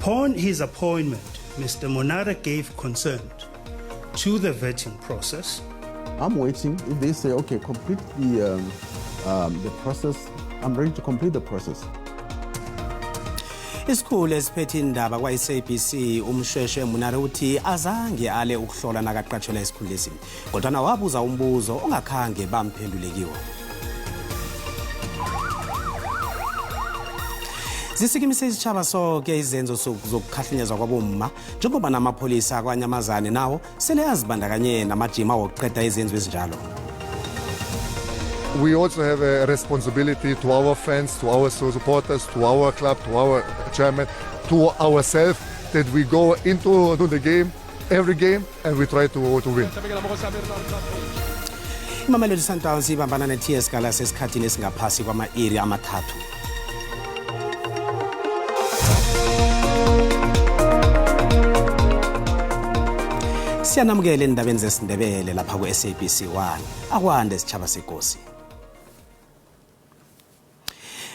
Upon his appointment, Mr. Monare gave consent to the vetting process. I'm waiting. If they say, okay, complete the process, I'm ready to complete the process. Isikhulu esiphethe indaba kwa-SABC uMshweshwe Monare uthi azange ale ukuhlola nakaqatshelwa esikhundleni, kodwana wabuza umbuzo ongakhange bamphendule kiwo. Zisikimise isitshaba soke izenzo zokukhahlunyezwa kwabomma, njengoba namapholisa akwanyamazane nawo sele azibandakanye namajima wokuqeda izenzo ezinjalo. We also have a responsibility to our fans, to our supporters, to our club, to our chairman, to ourselves, that we go into the game, every game, and we try to win. IMamelodi Sundowns ibambana ne-TS Galaxy esikhathini esingaphasi kwama-iri 3. Siyanamukela endabeni zesiNdebele lapha ku-SABC 1. Akwande isitshaba sekosi.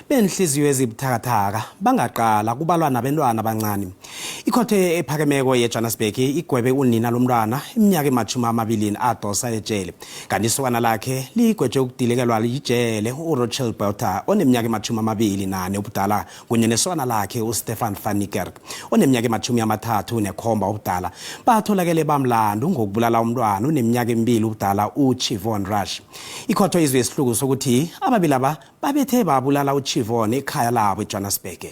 Benhliziyo ezibuthakathaka bangaqala kubalwa nabentwana abancane. Ikhotho ephakemeko yeJohannesburg igwebe unina lomntwana iminyaka ema-20 adosa ejele, kanti isokana lakhe ligwetshwe ukudilekelwa yijele. URochel Botha oneminyaka ema-24 ubudala kunye nesokana lakhe uStefan van Niekerk oneminyaka ema-37 ubudala batholakele bamlandu ngokubulala umntwana oneminyaka 2 ubudala uChivon Rush. Ikhotho izwe isihluku sokuthi ababili aba babethe babulala uChivon ekhaya labo eJohannesburg.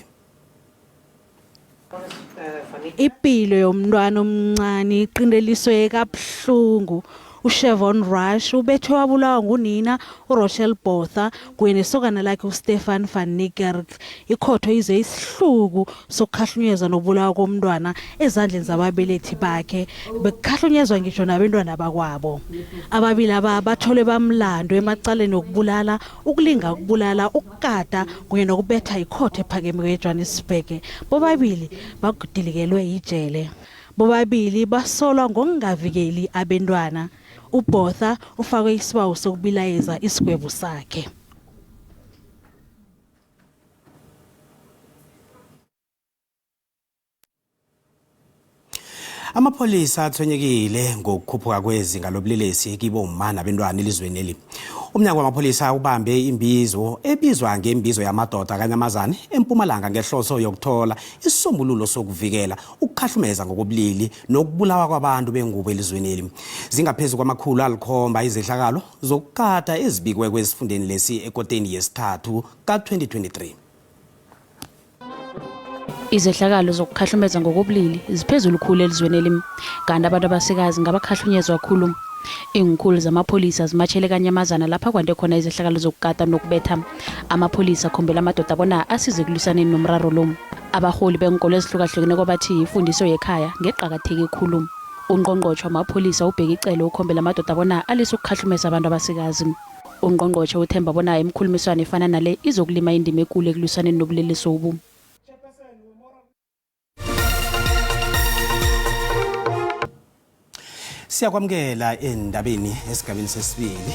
Impilo yomntwana omncane iqindeliswe kabuhlungu. UShevon Rush ubethwe wabulawa ngunina uRochelle Botha kunye nesokana lakhe uStefan van Niekerk. Ikhotho izwe isihluku sokukhahlunyezwa nokubulawa komntwana ezandleni zababelethi bakhe, bekukhahlunyezwa ngisho nabentwana bakwabo. Ababili aba batholwe bamlando emacaleni okubulala, ukulinga ukubulala, ukukata kunye nokubetha ikhotho ephakemeko eJohannesburg. Bobabili bagudilikelwe yijele. Bobabili basolwa ngokungavikeli abentwana. UBotha ufakwe isibawo sokubilayeza isigwebo sakhe. Amapholisa athwenyekile ngokukhuphuka kwezinga lobulelesi kibomma nabentwana elizweni eli. Umnyango wamapholisa ubambe imbizo ebizwa ngembizo yamadoda kanyamazane eMpumalanga ngehloso yokuthola isisombululo sokuvikela ukukhahlumeza ngokobulili nokubulawa kwabantu bengubo elizweni eli. Zingaphezu kwama-700 izehlakalo zokukata ezibikwe kwesifundeni lesi ekoteni yesithathu ka-2023. Izehlakalo zokukhahlumeza ngokobulili ziphezulu khulu elizweni eli, kanti abantu abasikazi ngabakhahlunyezwa khulu. Iinkhulu zamapholisa zimatjhele kanyamazana lapha kwande khona izehlakalo zokukata nokubetha. Amapholisa akhombela amadoda bona asize ekulwisaneni nomraro lo. Abarholi beenkolo ezihlukahlukeneko bathi ifundiso yekhaya ngeqakatheke khulu. Ungqongqotjhe wamapholisa uBheki Cele ukhombela amadoda bona alise ukukhahlumeza abantu abasikazi. Ungqongqotjhe uthemba bona imikhulumiswano efana nale izokulima indima ekulu ekulwisaneni nobulelesobu. Siyakwamukela endabeni esigabeni sesibili.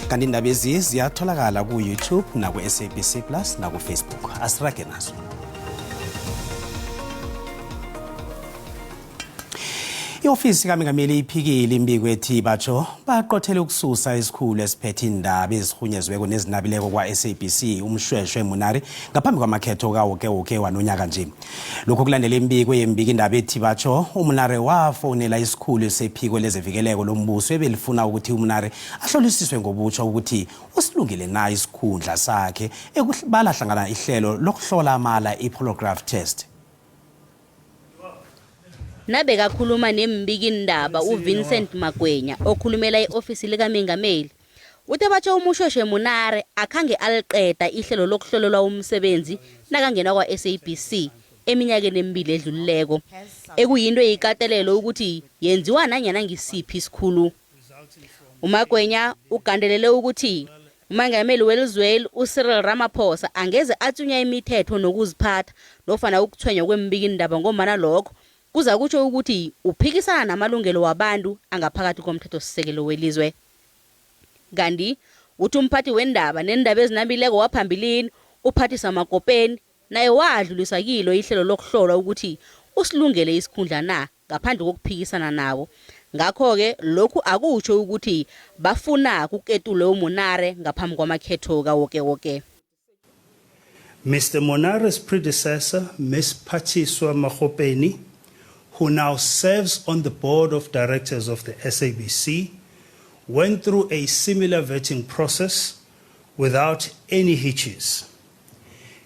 Kanti indaba ezi ziyatholakala ku-YouTube naku-SABC Plus naku-Facebook. Asirage nazo. I-ofisi kaMengameli iphikile imbiko ethi batsho baqothele ukususa isikhulu esiphethe indaba ezirhunyeziweko nezinabileko kwa-SABC uMshweshwe Monare ngaphambi kwamakhetho kawokewoke wanonyaka nje. Lokhu kulandela imbiko yembiki indaba ethi batsho uMonare wafonela isikhulu sephiko lezevikeleko lombuso ebelifuna ukuthi uMonare ahlolisiswe ngobutsha ukuthi usilungile na isikhundla sakhe, ekubala hlangana ihlelo lokuhlola amala i-polygraph test. Nabekakhuluma nembikindaba uVincent Magwenya okhulumela i-ofisi likamengameli, uthe batjho uMoshweshwe Monare akhange aliqeda ihlelo lokuhlolelwa umsebenzi nakangena kwa-SABC eminyakeni emibili edlulileko, ekuyinto eyikatelelo ukuthi yenziwa nanyana ngisiphi isikhulu. UMagwenya ugandelele ukuthi uMengameli welizweli uCyril Ramaphosa angeze atsunya imithetho nokuziphatha nofana ukutshwenywa kweembikindaba ngombana lokho kuzakutjho ukuthi uphikisana namalungelo wabantu angaphakathi komthethosisekelo welizwe. Kanti uthi umphathi wendaba neendaba ezinabileko waphambilini uPhathisa Makopeni. naye wadluliswa kilo ihlelo lokuhlolwa ukuthi usilungele isikhundla na ngaphandle kokuphikisana nabo. Ngakho-ke lokhu akutsho ukuthi bafuna kuketulwe uMonare ngaphambi kwamakhetho kawokewoke. Mr. Monare's predecessor, Ms. Phathiswa Magopeni, who now serves on the board of directors of the SABC, went through a similar vetting process without any hitches.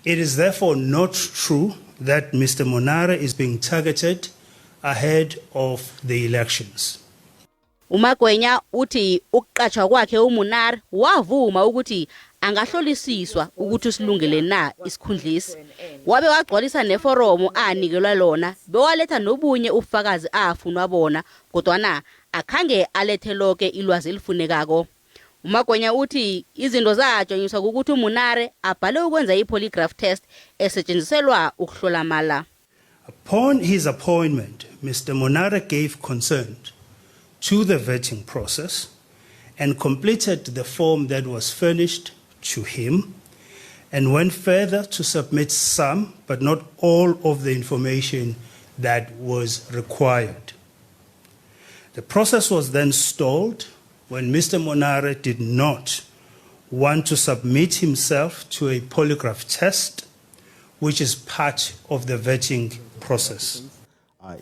It is therefore not true that Mr. Monare is being targeted ahead of the elections. UMagwenya uthi ukuqatshwa kwakhe uMonare wavuma ukuthi angahlolisiswa ukuthi usilungele na isikhundlisi. Wabe wagcwalisa neforomo anikelwa lona bewaletha nobunye ubufakazi afunwa bona kodwana akhange alethe loke ilwazi elifunekako. UMagwenya uthi izinto zajanyiswa ukuthi uMonare abhale ukwenza i-polygraph test esetshenziselwa ukuhlola amala. Upon his appointment, Mr. Monare gave consent to the vetting process and completed the form that was furnished to him and went further to submit some, but not all, of the information that was required. The process was then stalled when Mr. Monare did not want to submit himself to a polygraph test, which is part of the vetting process.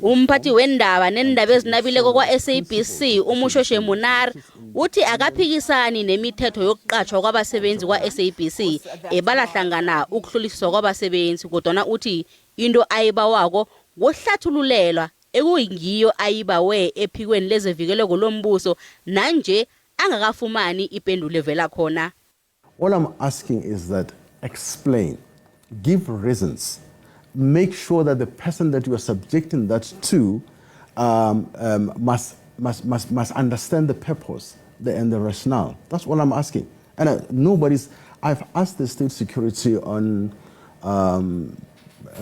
Umphathi wendaba nendaba ezinabileko kwa-SABC uMoshweshwe Monare uthi akaphikisani nemithetho yokuqatshwa kwabasebenzi kwa-SABC ebala hlangana ukuhlolisiswa kwabasebenzi kodwana uthi into ayibawako kuhlathululelwa ekuyingiyo ayibawe ephikweni lezevikeleko lombuso nanje angakafumani ipendulo evela khona. All I'm asking is that explain, give reasons, make sure that the person that you are subjecting that to must understand the purpose and the rationale. That's all I'm asking. And I've asked the state security on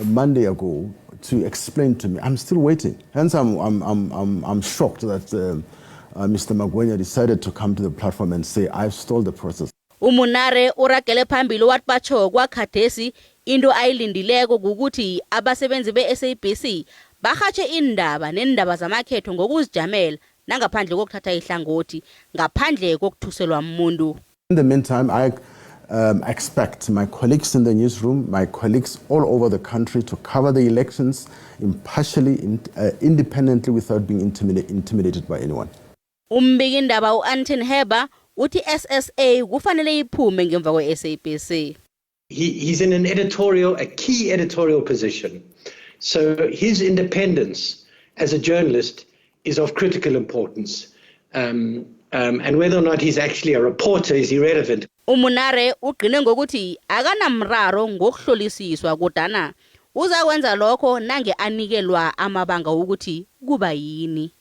Monday ago to explain to me. I'm still waiting. Hence, I'm shocked that Mr. Magwenya decided to come to the platform and say, I've stalled the process. UMonare uragele phambili wathi batsho kwakhathesi into ayilindileko kukuthi abasebenzi be-SABC barhatshe indaba nendaba zamakhetho ngokuzijamela nangaphandle kokuthatha ihlangothi ngaphandle kokuthuselwa umuntu. In the meantime, I expect my colleagues in the newsroom, my colleagues all over the country to cover the elections impartially, independently, without being intimidated by anyone. Umbikindaba u-Anton Heber uthi SSA kufanele iphume ngemva kwe-SABC. He's in a key editorial position. So his independence as a journalist is of critical importance. And whether or not he's actually a reporter is irrelevant. UMonare ugqine ngokuthi akanamraro ngokuhlolisiswa kodwana uzakwenza lokho nange anikelwa amabanga wokuthi kuba yini.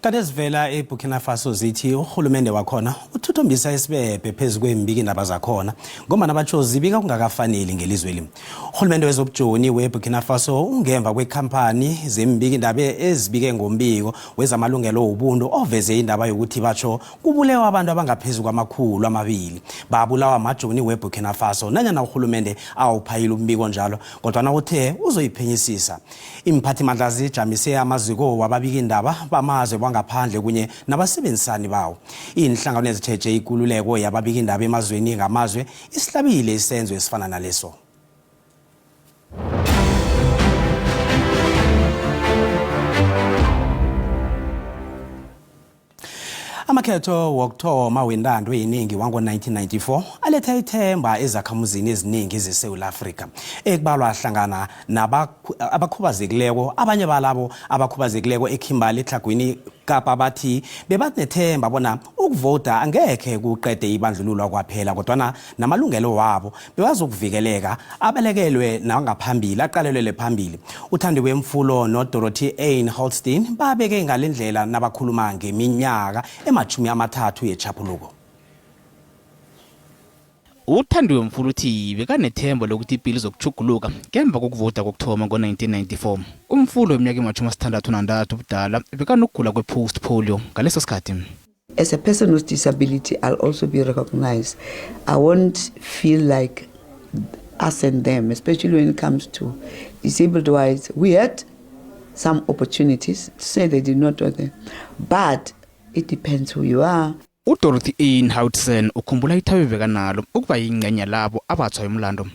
Kanti ezivela eBurkina Faso zithi urhulumende wakhona uthuthumbisa isibebhe phezu kwembikindaba zakhona ngombana batsho zibika kungakafaneli ngelizweli. Urhulumende wezobujoni weBurkina Faso ungemva kwekhampani zembikindaba ezibike ngombiko wezamalungelo wobuntu oveze indaba yokuthi batsho kubulewa abantu abangaphezu kwama-200 babulawa amajoni weBurkina Faso nanyana urhulumende awuphayile umbiko njalo kodwana uthe uzoyiphenyisisa. Imphathimandla zijamise amaziko wababikindaba bamazwe bangaphandle kunye nabasebenzisani bawo. Inhlangano ezithethe ikululeko yababikindaba emazweni ngamazwe isihlabile isenzo esifana naleso. Amakhetho wokuthoma wentando yeningi wango-1994 aletha ithemba ezakhamuzini eziningi zeSewula Afrika ekubalwa hlangana abakhubazekileko abanye balabo abakhubazekileko eKimberley eTlhagwini Kapa bathi bebanethemba bona ukuvota angekhe kuqede ibandlululo kwaphela kodwana namalungelo wabo bewazokuvikeleka abelekelwe nangaphambili aqalelele phambili. Uthandiwe Mfulo noDorothy Ain Holstein babeke ngalendlela nabakhuluma ngeminyaka ema-30 yechapuluko. Uthandiwe Mfulo uthi bekanethemba lokuthi ipilo izokuchuguluka ngemva kokuvota kokuthoma ngo-1994. Umfulo weminyaka ema-63 ubudala bekanokugula kwe-post polio ngaleso sikhathi. As a person with disability, I'll also be recognized. I won't feel like us and them, especially when it comes to disabled wise. We had some opportunities to say they did not want them, but it depends who you are. UDorothy Ann Howitson ukhumbula ithabo bekanalo ukuba yingcenye labo abathwa umlando.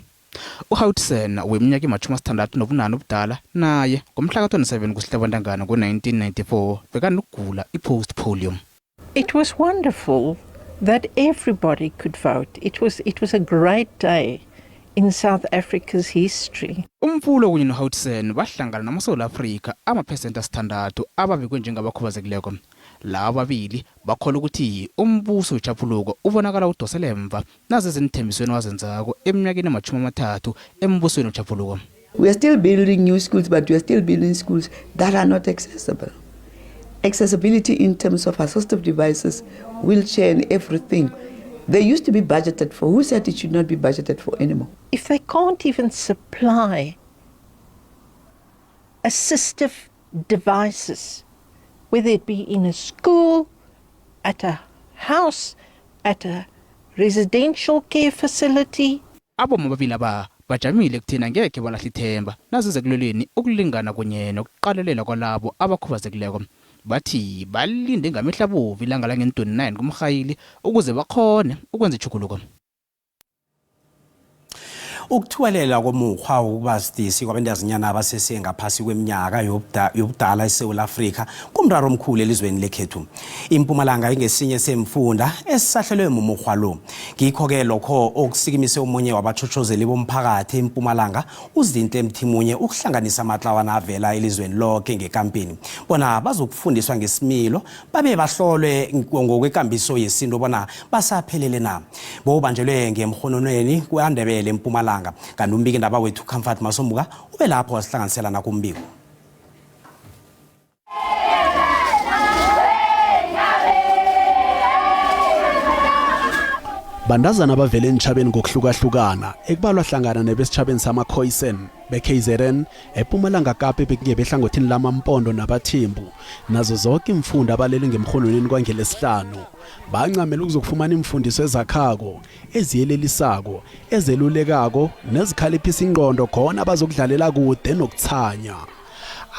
UHowitson weminyaka ema-68 ubudala naye ngomhla ka-27 kuSihlabantangana ngo-1994 bekanokugula i-post polio. It was wonderful that everybody could vote. It was a great day in South Africa's history. Umfulo kunye noHowitson bahlangana namaSouth Africa amaphesenti 6 ababikwe njengabakhubazekileko. Laba babili bakholwa ukuthi umbuso wetjhaphuluko ubonakala udosele emva nazezinithembisweni wazenzako eminyakeni ema-30 embusweni wetjhaphuluko. We are still building new schools, but we are still building schools that are not accessible. Accessibility in terms of assistive devices, wheelchair, and everything. They used to be budgeted for. Who said it should not be budgeted for anymore? If they can't even supply assistive devices, whether it be in a school, at a house, at a residential care facility, Abomma ababili aba bajamile ekutheni angekhe balahla ithemba nazize kulweleni ukulingana kunye nokuqalelela kwalabo abakhubazekileko. Bathi balinde ngamehla abovu ilanga lange-29 kuMrhayili ukuze bakhone ukwenza itjhuguluko. Ukuthuwelela komukghwa wokuba sidisi kwabantazinyana abasese ngaphasi kweminyaka yobudala eSewula Afrika kumraro omkhulu elizweni lekhethu. Impumalanga ingesinye semfunda esisahlelwe mumukghwa lo. Ngikho-ke lokho okusikimise omunye wabatjhotjhozeli bomphakathi eMpumalanga, uZinhle Mthimunye, ukuhlanganisa amatlawana avela elizweni lonke ngekampeni bona bazokufundiswa ngesimilo babe bahlolwe ngokwekambiso yesintu bona basaphelele na. Bowubanjelwe ngemrhononweni kwaNdebele eMpumalanga, kanti umbiki ndaba wethu Comfort Masombuka ube lapho wasihlanganisela nakumbiko. Bandazana abavela entshabeni ngokuhlukahlukana, ekubalwa hlangana nebesitshabeni samaKhoisan be-KZN, ePumalanga Kapa, bekunge behlangothini lamaMpondo nabaThembu, nazo zonke imfundo, abalele ngemrhononweni kwangelesihlanu bancamela ukuzokufumana imfundiso ezakhako, eziyelelisako, ezelulekako nezikhaliphisa ingqondo khona bazokudlalela kude nokuthanya.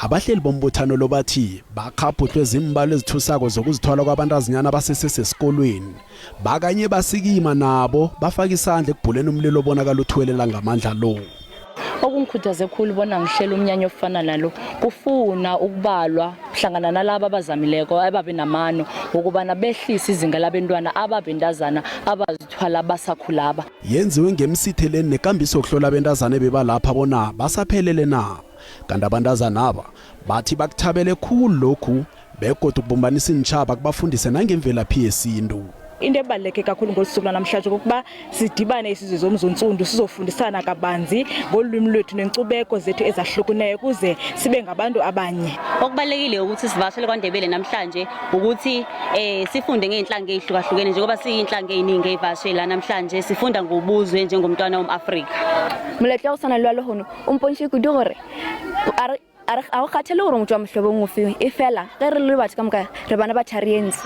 Abahleli bombuthano lo bathi bakghabhudlwe zimbalo ezithusako zokuzithwala kwabantazinyana abasesesesikolweni. Bakanye basikima nabo bafaka isandla ekubhuleni umlilo obonakala uthuwelela ngamandla lo. Okungikhuthaze khulu bona ngihlele umnyanya ofana nalo kufuna ukubalwa hlangana nalaba abazamileko ababe namano wokubana behlise izinga labentwana ababentazana abazithwala basakhulaba. Yenziwe ngemsitheleni nekambiso yokuhlola abentazana ebebalapha bona basaphelele na. Kanti abantazana aba bathi bakuthabele khulu lokhu begodu kubumbanisa iintjhaba, kubafundise nangemvelaphi yesintu. Into ebaluleke kakhulu ngolu suku lwanamhlanje kokuba sidibane isizwe zomzontsundu, sizofundisana kabanzi ngolwimi lwethu nenkcubeko zethu ezahlukeneyo ukuze sibe ngabantu abanye. Okubalulekile ukuthi sivakashele kwaNdebele namhlanje ukuthi sifunde ngey'nhlanga ey'hlukahlukene, njengoba siyinhlanga ey'ningi ey'vakashe la namhlanje, sifunda ngobuzwe njengomntwana womAfrika. Moletlo wa go tshwana le wa lehono o mpontšhe kudu gore a ga o kgathele gore o tswa mohlobong ofe, e fela ge re le batho ka moka re bana ba tharientse.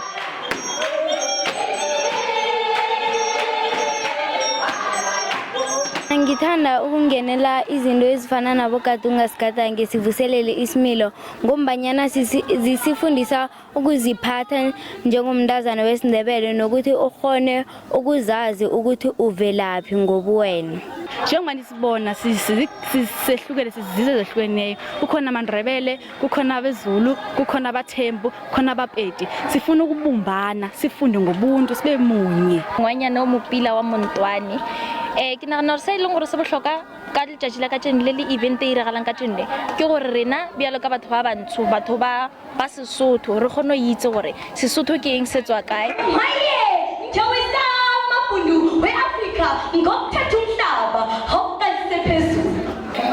Ngithanda ukungenela izinto ezifana nabogade sigadange sivuselele isimilo, ngombanyana zisifundisa ukuziphatha njengomntazana wesiNdebele nokuthi ukghone ukuzazi ukuthi uvelaphi ngobuwena. Njengoba nisibona sehlukene, sizizwe ezehlukeneyo, kukhona amaNdrebele, kukhona abeZulu, kukhona abaThembu, kukhona abaPedi. Sifuna ukubumbana, sifunde ngobuntu, sibe munye. Ngwanyana o mopila wa montwane, ke nagana gore se e leng gore se botlhokwa ka letšatši la kajeno le le event e iragalang kajeno le ke gore rena bjalo ka batho ba bantsho, batho ba Sesotho, re kgone go itse gore Sesotho ke eng, se tswa kae. Maye mpundu we-Afrika ngokuthatha umhlaba hokuqalise phezulu.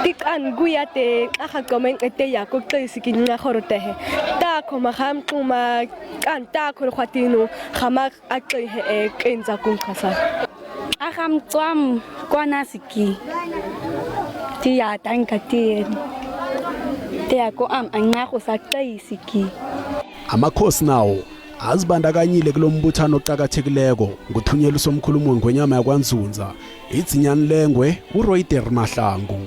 Tiqan kuyate xaxa komen ete ya ko xisi ki nxaxoro tehe takho maxam xuma kan takho khwatino xama axihe e kenza kunqasa. Axam tswam kwana siki ti ya tanka ti te ya ko am anxaxo sa xisi ki. Amakhosi nawo Azibandakanyile kulo mbuthano oqakathekileko nguthunyelwa usomkhulumo wengwenyama yakwaNzunza idzinyani lengwe uRoyder Mahlangu.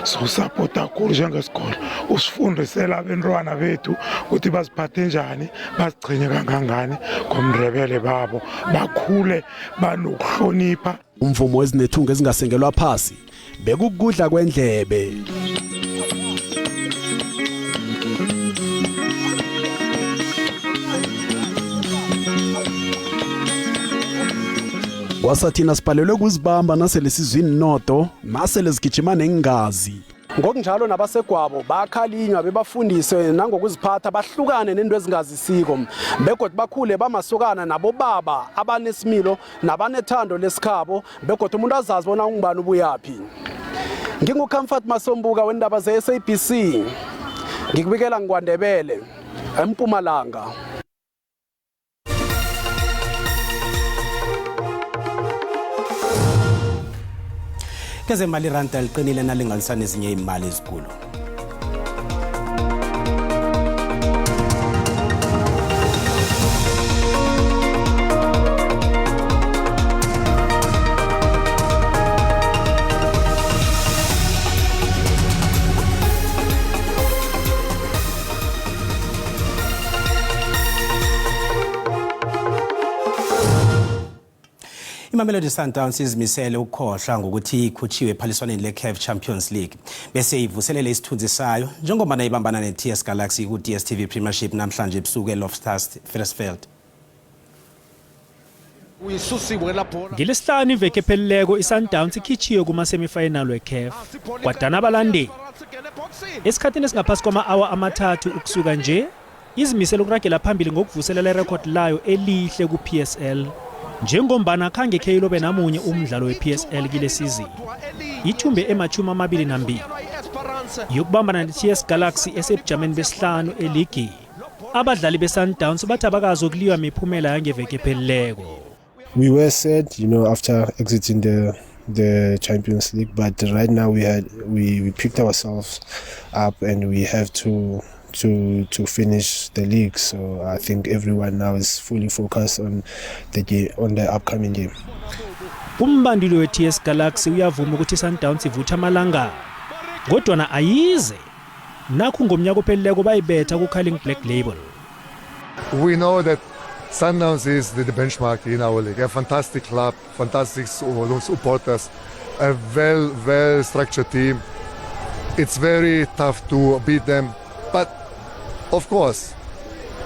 Sikusapota kakhulu njengesikolo, usifundisela abentwana bethu ukuthi baziphathe njani, bazigcine kangangani ngomndebele babo, bakhule banokuhlonipha. Umvumo wezinethunga ezingasengelwa phasi bekukudla kwendlebe. Kwasathina sibhalelwe kuzibamba nasele sizwini nodo nasele zigijima nengazi. Ngokunjalo nabasegwabo bakhalinywa bebafundiswe nangokuziphatha bahlukane nento ezingazisiko begodwa bakhule bamasokana nabobaba abanesimilo nabanethando lesikhabo begodwa umuntu azazi bona ungubani ubuyaphi. NginguComfort Masombuka wendaba ze-SABC ngikubikela ngikwaNdebele eMpumalanga. Kezemali iranda liqinile nalinganiswa nezinye imali ezikulu. Imamelodi Sundowns izimisele ukukhohlwa ngokuthi ikhutshiwe ephaliswaneni le-CAF Champions League bese ivuselele isithunzi sayo njengoba ibambana ne-TS Galaxy ku-DStv Premiership namhlanje ebusuku e-Loftus Versfeld. Ngelesihlanu iveke ephelileko iSundowns ikhitshiwe kuma-semifinal we-CAF kwadana abalandeli. Esikhathini esingaphasi kwama-awa 3 ukusuka nje izimisele ukuragela phambili ngokuvuselela irekhodi layo elihle ku-PSL njengombana khange kheyilobe namunye umdlalo we-PSL kile sizini ithumbe ema-22 yokubambana ne-TS Galaxy esebujameni besihlanu eligini. Abadlali be-Sundowns bathi abakazi ukuliywa miphumela yangeveke ephelileko. We were sad, you know, after exiting the Champions League, but right now we picked ourselves up and we have to finish the league. So I think everyone now is fully focused on the game, on the upcoming game. Umbanduli we-TS Galaxy uyavuma ukuthi iSundowns ivutha amalanga kodwana ayize nakhu ngomnyaka ophelileko bayibetha ku-Carling Black Label. We know that Sundowns is the benchmark in our league. A fantastic club, fantastic supporters, a well structured team. It's very tough to beat them, but of course,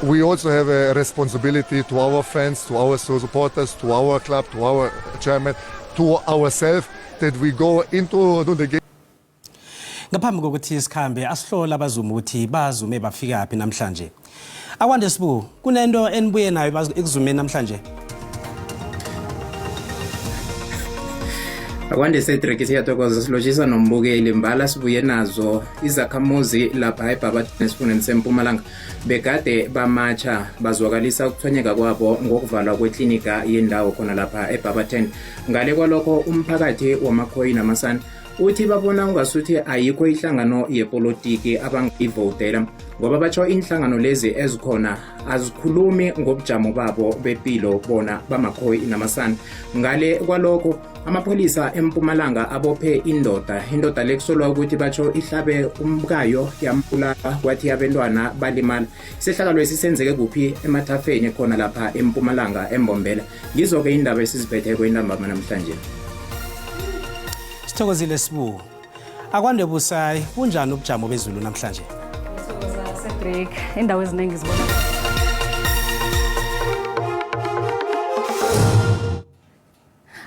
we also have a responsibility to our fans, to our supporters, to our club, to our chairman, to ourselves, that we go into the game. Ngaphambi kokuthi isikhambe asihlola abazumi ukuthi bazume bafikaphi namhlanje. Akwande Sibu, kunento enibuye nayo ekuzumeni namhlanje? Akwande Cedric, siyathokoza silotshisa nombukeli. Mbala sibuye nazo izakhamuzi lapha eBhabathini esifundeni sempumalanga begade bamatsha bazwakalisa ukuthonyeka kwabo ngokuvalwa kweklinika yendawo khona lapha eBhabatheni. Ngale kwalokho umphakathi wamakhoyi namasana uthi babona ungasuthi ayikho ihlangano yepolitiki abangayivotela ngoba batsho inhlangano lezi ezikhona azikhulumi ngobujamo babo bepilo bona bamakhoyi namasana. Ngale kwalokho amapholisa empumalanga abophe indoda lekusolwa ukuthi batsho ihlabe umkayo yambulala kwathi abantwana balimala. Isehlakalo esisenzeke kuphi? Emathafeni khona lapha empumalanga embombela. Ngizo-ke indaba esiziphetheko intambama namhlanje. Sithokozile Sibu. Akwande Busayi, kunjani ubujamo bezulu namhlanje? Cedric, indawo eziningi zibona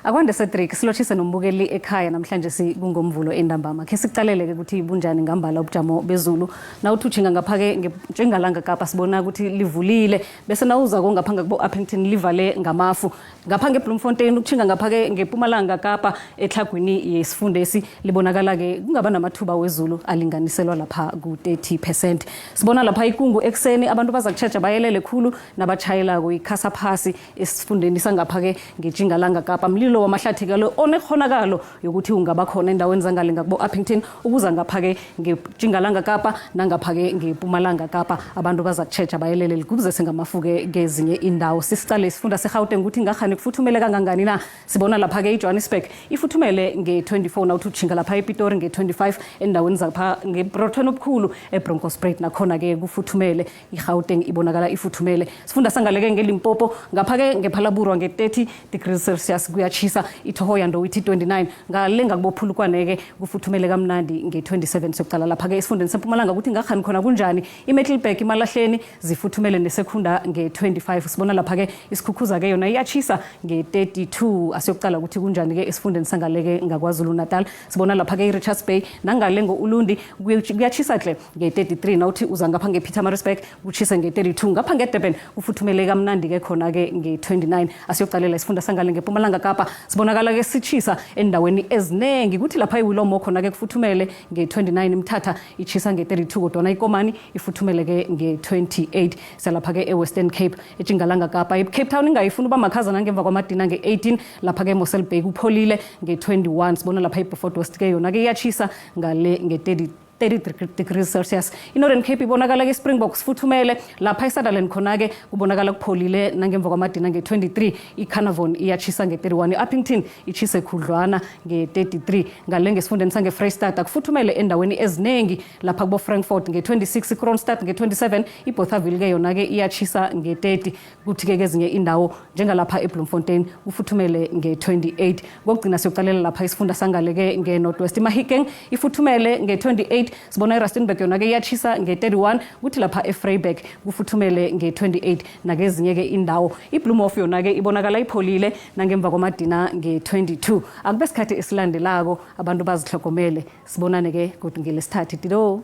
Akwande Cedric, silotshise nombukeli ekhaya namhlanje sikungomvulo entambama. Khe sikucalele-ke ukuthi bunjani ngambala ubujamo bezulu. Nawuthi utjhinga ngapha-ke njengalanga Kapa sibona ukuthi livulile, bese nawuza ngapha ngakubo Upington livale ngamafu. Ngapha ngeBloemfontein ukutjhinga ngapha-ke ngePumalanga Kapa etlhagwini yesifundesi libonakala-ke kungaba namathuba wezulu alinganiselwa lapha ku-30%. Sibona lapha ikungu ekuseni abantu baza kutjheja bayelele khulu nabatjhayelako ikhasa phasi esifundeni sangapha-ke ngetjingalanga Kapa. Mlilo Umlilo wamahlathi ke lo onekghonakalo yokuthi ungaba khona endaweni zangale ngakubo-Upington ukuza ngapha-ke ngetjingalanga Kapa nangapha-ke ngePumalanga Kapa. Abantu baza kutjheja bayelele ligubuze sengamafu-ke kezinye indawo. Sisiqale isifunda seGauteng ukuthi ngakhani kufuthumele kangangani na. Sibona lapha-ke iJohannesburg ifuthumele nge-24, nawuthi utjhinga lapha ePitori nge-25, endaweni zapha ngeBrothweni obukhulu eBronkhorstspruit nakhona-ke kufuthumele. IGauteng ibonakala ifuthumele. Sifunda sangaleke ngeLimpopo ngapha-ke ngePhalaborwa nge-30 degrees Celsius kuyatshisa. IThohoyandou ithi 29, ngale ngakubophulukwane-ke kufuthumele kamnandi nge-27. Sokuqala lapha-ke esifundeni seMpumalanga ukuthi ngakhani khona kunjani. IMiddelburg, iMalahleni zifuthumele neSekhunda nge-25. Sibona lapha-ke isikhukhuza-ke yona iyatshisa nge-32. Asiyokuqala ukuthi kunjani-ke esifundeni sangaleke ngaKwaZulu Natal. Sibona lapha-ke i-Richards Bay nangale ngo-Ulundi kuyatshisa hle nge-33, nawuthi uza ngapha nge-Pietermaritzburg kutshisa nge-32, ngapha nge-Durban kufuthumele kamnandi-ke khona-ke nge-29. Asiyokuqalela isifunda sangale ngePumalanga Kapa, sibonakala-ke sitshisa endaweni eziningi, kuthi lapha iWillowmore khona-ke kufuthumele nge-29, iMthatha itshisa nge-32, kodwana iKomani ifuthumele-ke nge-28. Siyalapha-ke e-Western Cape, eTjingalanga Kapa, i-Cape Town ingayifuni uba makhaza nangemva kwamadina nge-18, lapha-ke eMossel Bay kupholile nge-21. Sibona lapha i-Beaufort West-ke yona-ke iyatshisa ngale nge-30 30 degrees Celsius. I-Northern Cape ibonakala ke Springbok sifuthumele, lapha eSutherland khona-ke kubonakala kupholile nangemva kwamadina nge-23, i-Carnarvon iyatshisa nge-31, i-Upington itshise khudlwana nge-33. Ngale ngesifundeni sange-Freystata kufuthumele endaweni eziningi, lapha kubo-Frankfurt nge-26, i-Kroonstad nge-27, iBothaville-ke yona-ke iyatshisa nge-30, kuthi-ke kezinye indawo njengalapha eBloemfontein kufuthumele nge-28. Kokugcina siyoqalela lapha isifunda sangale-ke nge-North West, iMahikeng ifuthumele nge-28, sibona iRustenburg yona-ke iyatshisa nge-31, kuthi lapha eVryburg kufuthumele nge-28, nakezinye-ke indawo. IBloemhof yona-ke ibonakala ipholile nangemva kwamadina nge-22. Akube sikhathi esilandelako, abantu bazihlogomele, sibonane-ke godu ngelesithathu. Dido.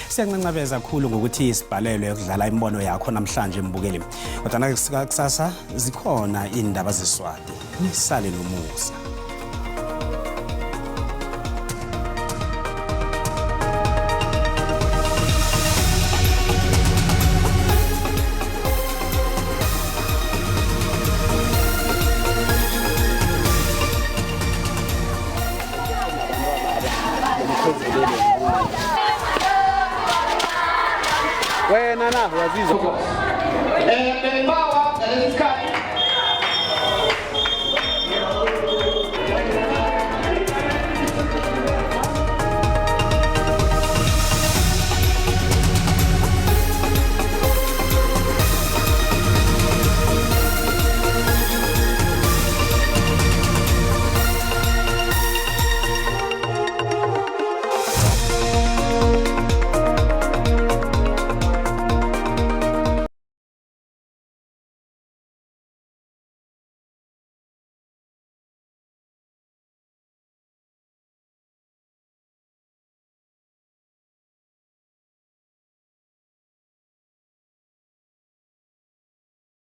Siyancancabeza kakhulu ngokuthi sibhalelwe ukudlala imibono yakho namhlanje mbukeli, kodwana kusasa zikhona iindaba zeswati. Nisale nomusa. Wena na wazizwa. Bengibawa ngalesi sikhathi.